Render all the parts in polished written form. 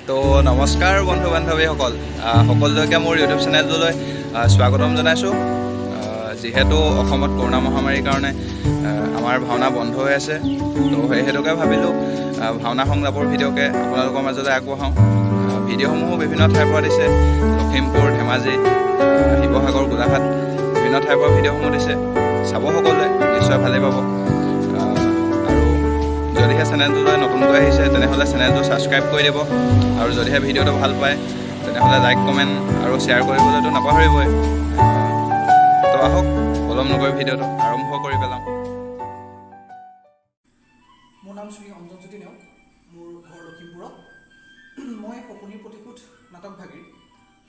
তো নমস্কাৰ বন্ধু বান্ধৱীসকল, সকলোকে মোৰ ইউটিউব চেনেলটোলৈ স্বাগতম জনাইছোঁ। যিহেতু অসমত কৰোণা মহামাৰীৰ কাৰণে আমাৰ ভাওনা বন্ধ হৈ আছে, তো সেই হেতুকে ভাবিলোঁ ভাওনা সংলাপৰ ভিডিঅ'কে আপোনালোকৰ মাজলৈ আগবঢ়াওঁ। ভিডিঅ'সমূহো বিভিন্ন ঠাইৰ পৰা দিছে, লখিমপুৰ, ধেমাজি, শিৱসাগৰ, গোলাঘাট বিভিন্ন ঠাইৰ পৰা ভিডিঅ'সমূহ দিছে। চাব সকলোৱে, নিশ্চয় ভালেই পাব। আৰু যদিহে চেনেলটোলৈ নতুনকৈ আহিছে, তেনেহ'লে চেনেলটো ছাবস্ক্ৰাইব কৰি দিব আৰু যদিহে ভিডিঅ'টো ভাল পায়, তেনেহ'লে লাইক, কমেণ্ট আৰু শ্বেয়াৰ কৰিবলৈতো নাপাহৰিবই। তো আহক, পলম নকৰি ভিডিঅ'টো আৰম্ভ কৰি পেলাওঁ। মোৰ নাম শ্ৰী অঞ্জনজ্যোতি নেওগ, মোৰ ঘৰ লখিমপুৰত। মই শকুনিৰ প্ৰতিশোধ নাটক ভাগিৰ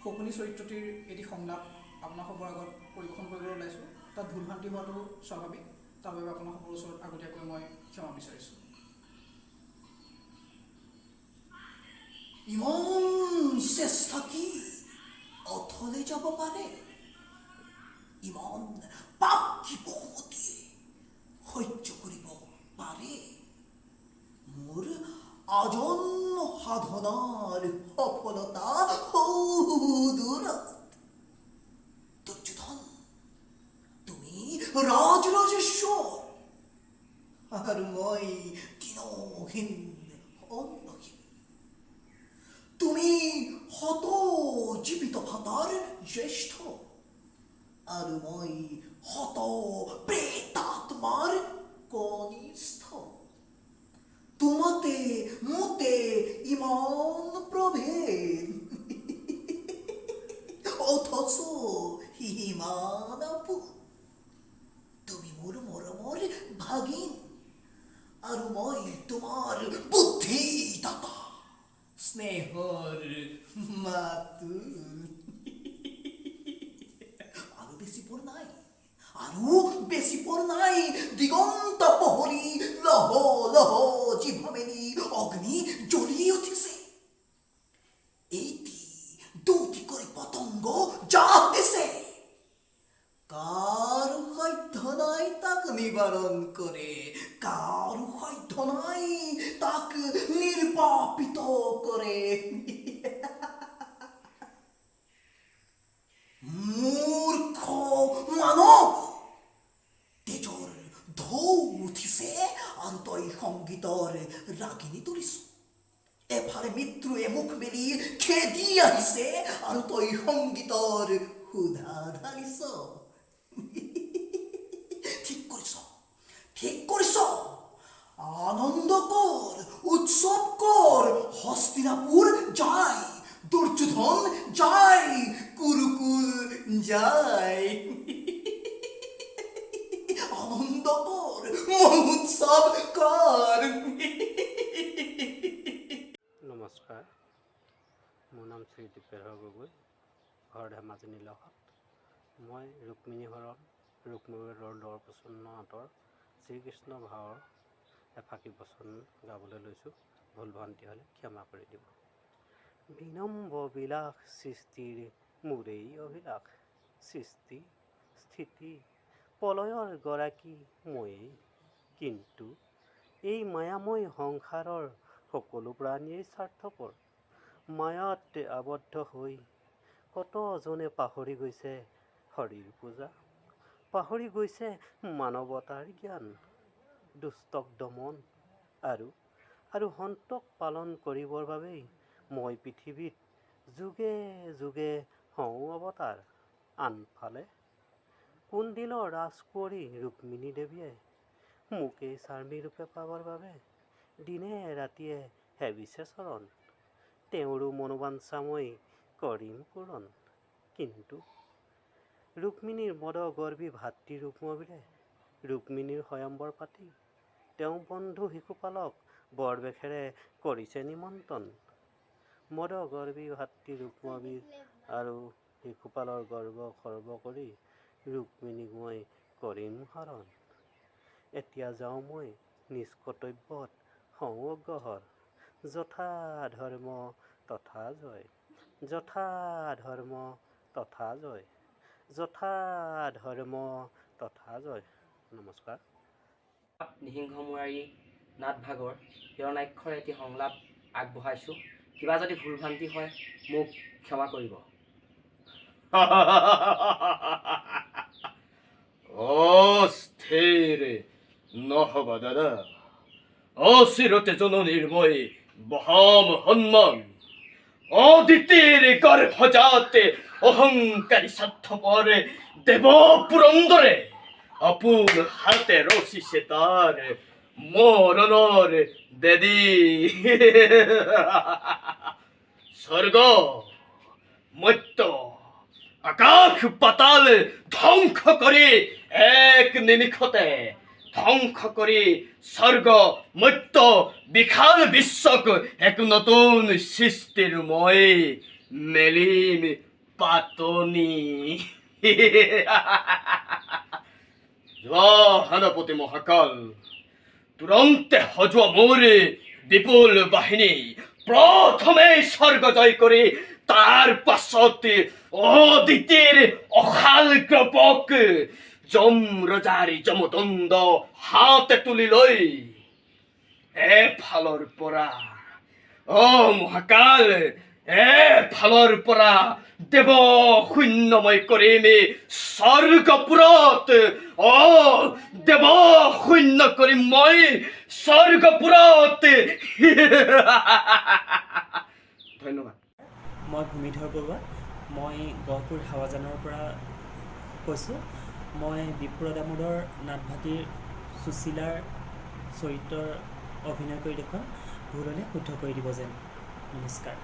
শকুনি চৰিত্ৰটিৰ এটি সংলাপ আপোনাসৱৰ আগত পৰিৱেশন কৰিবলৈ ওলাইছোঁ। তাত ভুল ভ্ৰান্তি হোৱাটো স্বাভাৱিক, তাৰ বাবে আপোনাসৱৰ ওচৰত আগতীয়াকৈ মই ক্ষমা বিচাৰিছোঁ। ইমান চেষ্টা কি অথলে যাব পাৰে? ইমান পাপ কি বহুমতীয়ে সহ্য কৰিব পাৰে? মোৰ আজন্ম সাধনাৰ সফলতা দূৰত। দুৰ্যোধন, তুমি ৰাজৰাজেশ্বৰ আৰু মই দিনহীন অন্নহীন। তুমি শত জীৱিত ভাতাৰ জ্যেষ্ঠ আৰু মই শত প্ৰেতাত্মাৰ কনিষ্ঠ। তোমাতে মোতে ইমান প্ৰভেদ, অথচ ইমান আপোন। তুমি মোৰ মৰমৰ ভাগিন আৰু মই তোমাৰ বুদ্ধিদাতা, স্নেহৰ মাতুল। আৰু বেছি পৰ নাই, আৰু বেছি পৰ নাই। দিগন্ত পহৰি লহ লহ জিভা মেলি অগ্নি জ্বলি উঠিছে। এটি দুটি কৰি পতংগ জাপ দিছে। কাৰো সাধ্য নাই তাক নিবাৰণ কৰে, কাৰো সাধ্য নাই তাক নিৰ্বাপিত কৰে। মূৰ্খ মানৱ, তেজৰ ঢৌ উঠিছে আৰু তই সংগীতৰ ৰাগিনী তুলিছ। এফালে মৃত্যুৱে মুখ মেলি খেদি আহিছে আৰু তই সংগীতৰ সুধা ঢালিছ। ঠিক কৰিছ, ঠিক কৰিছ। আনন্দ কৰ, উৎসৱ কৰ। হস্তিনাপুৰ যায়, দুৰ্যোধন যায়, কুৰুকুল যায়। আনন্দ কৰ, মহোৎসৱ কৰ। নমস্কাৰ, মোৰ নাম শ্ৰী দীপেশ্বৰ গগৈ, ঘৰ ধেমাজি নীলখাত। মই ৰুক্মিণী হৰণ ৰুক্মবীৰৰ দৰ বচন নাটৰ শ্ৰীকৃষ্ণ ভাৱৰ এফাকি বচন গাবলৈ লৈছোঁ। ভুল ভ্ৰান্তি হ'লে ক্ষমা কৰি দিব। বিনম্ব বিলাস সৃষ্টিৰ মোৰেই অভিলাষ, সৃষ্টি স্থিতি প্ৰলয়ৰ গৰাকী ময়েই। কিন্তু এই মায়াময় সংসাৰৰ সকলো প্ৰাণীয়েই স্বাৰ্থপৰ। মায়াত আবদ্ধ হৈ কতজনে পাহৰি গৈছে হৰিৰ পূজা, পাহৰি গৈছে মানৱতাৰ জ্ঞান। দুষ্টক দমন আৰু আৰু সন্তক পালন কৰিবৰ বাবেই মই পৃথিৱীত যুগে যুগে হওঁ অৱতাৰ। আনফালে কুণ্ডিলৰ ৰাজকুঁৱৰী ৰুক্মিণী দেৱীয়ে মোকেই স্বামীৰূপে পাবৰ বাবে দিনে ৰাতিয়ে সেৱিছে চৰণ। তেওঁৰো মনোবাঞ্ছা মই কৰিম পূৰণ। কিন্তু ৰুক্মিণীৰ মদগৰ্বী ভাতৃ ৰুক্মবীৰে ৰুক্মিণীৰ স্বয়ম্বৰ পাতি তেওঁ বন্ধু শিশুপালক বৰবেশেৰে কৰিছে নিমন্ত্ৰণ। মদগৰ্বী ভাতৃ ৰুক্মবীৰ আৰু শিশুপালৰ গৰ্ব খৰ্ব কৰি ৰুক্মিণীক মই কৰিম হৰণ। এতিয়া যাওঁ মই নিজ কৰ্তব্যত হওঁ অগ্ৰসৰ। যথা ধৰ্ম তথা জয়, যথা ধৰ্ম তথা জয়, যথা ধৰ্ম তথা জয়। নমস্কাৰ। নৃসিংহ মুৰাৰী নাটভাগৰ হিৰণ্যাক্ষৰ এটি সংলাপ আগবঢ়াইছোঁ। কিবা যদি ভুল ভ্ৰান্তি হয় মোক ক্ষমা কৰিব। অস্থিৰ নহবা দাদা, অচিৰতে জননীৰ মই বহাম সন্মান। অদিতিৰ গৰ্ভজাতে অহংকাৰী স্বাৰ্থপৰ দেৱ পুৰন্দৰে আপোন হাতে ৰচিছে তাৰ মৰণৰ বেদী। স্বৰ্গ মৰ্ত্য আকাশ পাতাল ধ্বংস কৰি এক নিমিষতে ধ্বংস কৰি স্বৰ্গ মৰ্ত্য বিশাল বিশ্বক এক নতুন সৃষ্টিৰ মই মেলিম পাতনি। যোৱা সেনাপতি মহাকাল, তুৰন্তে সজোৱা মোৰ বিপুল বাহিনী প্ৰথমে স্বৰ্গ জয় কৰি তাৰ পাছত অদিতিৰ অশাল গ্ৰপক যম ৰজাৰ যমদণ্ড হাতে তুলি লৈ এফালৰ পৰা অ মহাকাল, এফালৰ পৰা দেৱ শূন্যময় কৰিম স্বৰ্গপুৰত। অ দেৱ শূন্য কৰিম মই স্বৰ্গপুৰত। ধন্যবাদ। মই ভূমিধৰ বৰুৱা, মই গহপুৰ হাৱাজানৰ পৰা কৈছোঁ। মই বিপ্ৰ দামোদৰ নাটভাগীৰ সুশীলাৰ চৰিত্ৰৰ অভিনয় কৰি দেখুৱাম। ভুল হ'লে শুদ্ধ কৰি দিব যেন। নমস্কাৰ।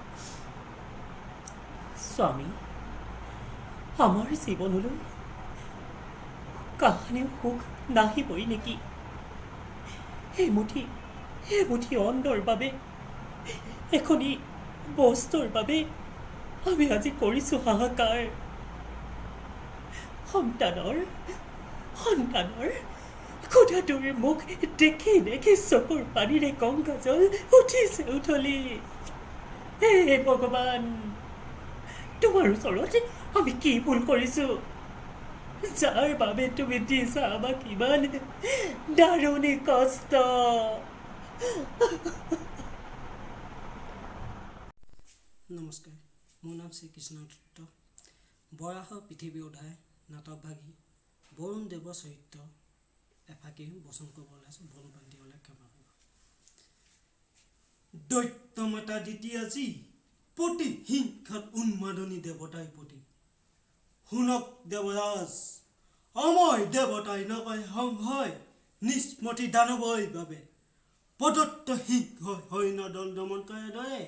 স্বামী, আমাৰ জীৱনলৈ কাহানিও সুখ নাহিবই নেকি? এমুঠি অন্নৰ বাবে, এখনি বস্ত্ৰৰ বাবে আমি আজি কৰিছোঁ হাহাকাৰ। সন্তানৰ সন্তানৰ ক্ষুধাটোৰ মুখ দেখি দেখি চকুৰ পানীৰে গংগাজল উঠিছে উথলি। হে ভগৱান, তোমাৰ ওচৰত আমি কি ভুল কৰিছোঁ যাৰ বাবে তুমি দিছা আমাক ইমান দাৰুণ কষ্ট? নমস্কাৰ, মোৰ নাম শ্ৰীকৃষ্ণ দত্ত। বৰাহ পৃথিৱী উধাই নাটকভাগী বৰুণ দেৱৰ চৰিত্ৰ এফাকি বচন কৰিব ওলাইছোঁ। ভুল ভ্ৰান্তি হ'লে ক্ষমা কৰিব। দৈত্য মাতা দ্বিতীয় আজি প্ৰতি হিংসাত উন্মাদনী দেৱতাই প্ৰতি। শুনক দেৱৰাজ, অময় দেৱতাই নকয় সংশয় নিষ্মতি দানৱৰ বাবে। প্ৰদত্ত সিংহ সৈন্য দল দমন কৰে দৰে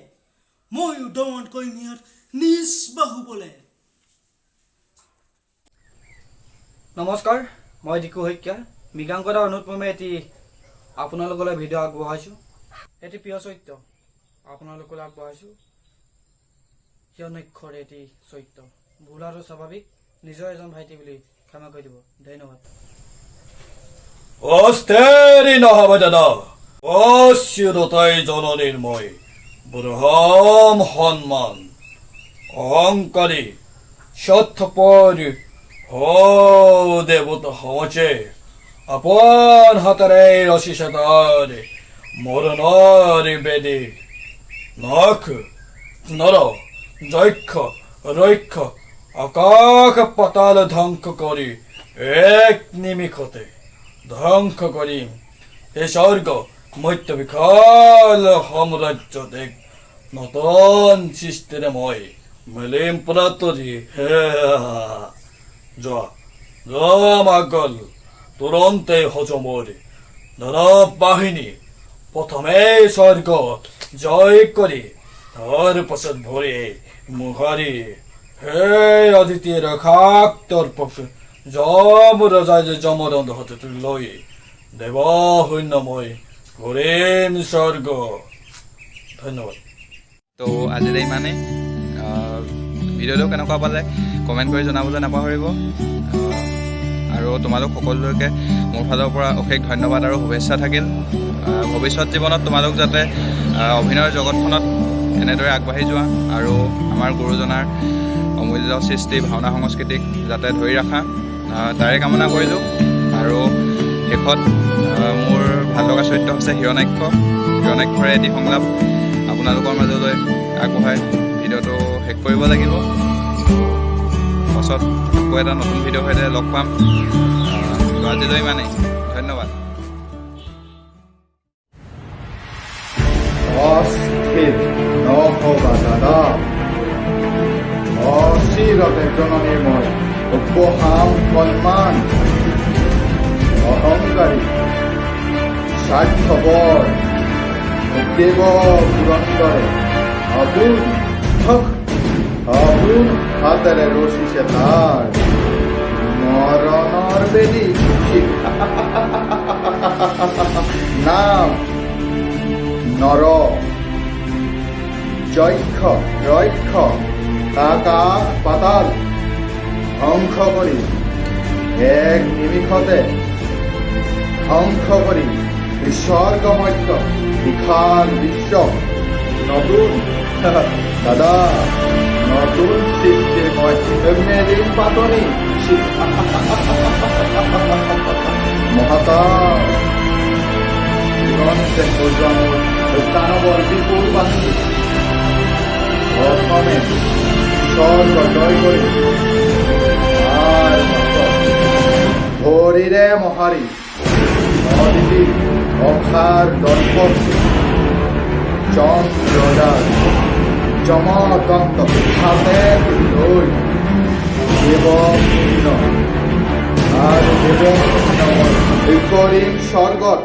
ময়ো দমন কৰিম সিহঁত নিজ বাহু বলে। নমস্কাৰ, মই দিকু শইকীয়া। মৃগাংক দাৰ অনুপমে এটি আপোনালোকলৈ ভিডিঅ' আগবঢ়াইছোঁ। এটি প্ৰিয় চৰিত্ৰ আপোনালোকলৈ আগবঢ়াইছোঁ, হিৰণ্যক্ষৰ এটি চৰিত্ৰ। ভুল হোৱাটো স্বাভাৱিক, নিজৰ এজন ভাইটি বুলি ক্ষমা কৰি দিব। ধন্যবাদ। অস্থিৰ নহব দাদা, অচিৰতাই জননীৰ মই ব্ৰহ্ম সন্মান। অহংকাৰী স্বাৰ্থপৰ হ দেৱতা সমাজে আপোন হাতেৰে ৰচিছে তাৰ মৰণৰ বেদী। নখ নৰ যক্ষ ৰক্ষ আকাশ পাতাল ধ্বংস কৰি এক নিমিষতে ধ্বংস কৰিম এই স্বৰ্গ মধ্য বিশাল সাম্ৰাজ্য দেশ নতুন সৃষ্টিৰে মই মেলিম প্ৰাতৰি। যোৱা যোৱা মাগল, তুৰন্তে হজমৰ দানৱ বাহিনী প্ৰথমে স্বৰ্গ জয় কৰি তাৰ পাছত ভৰি মোহাৰি হে অদিতিৰ খাক তৰ্পক যম ৰজাই যমদণ্ড হাতে লৈ দেৱ শূন্যময় কৰিম স্বৰ্গ। ধন্যবাদ। তো আজিলৈ ইমানেই। ভিডিঅ'টো কেনেকুৱা পালে কমেণ্ট কৰি জনাবলৈ নাপাহৰিব। আৰু তোমালোক সকলোকে মোৰ ফালৰ পৰা অশেষ ধন্যবাদ আৰু শুভেচ্ছা থাকিল। ভৱিষ্যত জীৱনত তোমালোক যাতে অভিনয়ৰ জগতখনত এনেদৰে আগবাঢ়ি যোৱা আৰু আমাৰ গুৰুজনাৰ অমূল্য সৃষ্টি ভাওনা সংস্কৃতিক যাতে ধৰি ৰাখা, তাৰে কামনা কৰিলোঁ। আৰু শেষত মোৰ ভাল লগা চৰিত্ৰ হৈছে হিৰণ্যাক্ষ। হিৰণ্যাক্ষৰে এটি সংলাপ আপোনালোকৰ মাজলৈ আগবঢ়াই ভিডিঅ'টো শেষ কৰিব লাগিব। পাছত আকৌ এটা নতুন ভিডিঅ'ৰ সৈতে লগ পাম। তো আজিলৈ ইমানেই, ধন্যবাদ। অস্থিৰ নহবা দাদা, অচিৰতে জননীৰ মই উপহাম সন্মান। অহংকাৰী স্বাৰ্থপৰ দেৱ পুৰন্দৰে আপোন থক আপোন হাতেৰে ৰচিছে তাৰ মৰণৰ বেদী। নাম নৰ যক্ষ ৰক্ষ আকাশ পাতাল ধ্বংস কৰি এক নিমিষতে ধ্বংস কৰি স্বৰ্গমত্য বিশাল বিশ্ব নতুন দাদা নতুন সৃষ্টিৰ মই মেলিম পাতনি। মহাকাল তুৰন্তে সজোৱা মোৰ দানৱৰ বিপুল বাহিনী, প্ৰথমে স্বৰ্গ জয় কৰি তাৰ পাছত ভৰিৰে মোহাৰি অদিতিৰ অসাৰ দৰ্পণ যম ৰজাৰ যমদণ্ড হাতে লৈ দেৱ পুণ্য আৰু দেৱ কৰিম স্বৰ্গত।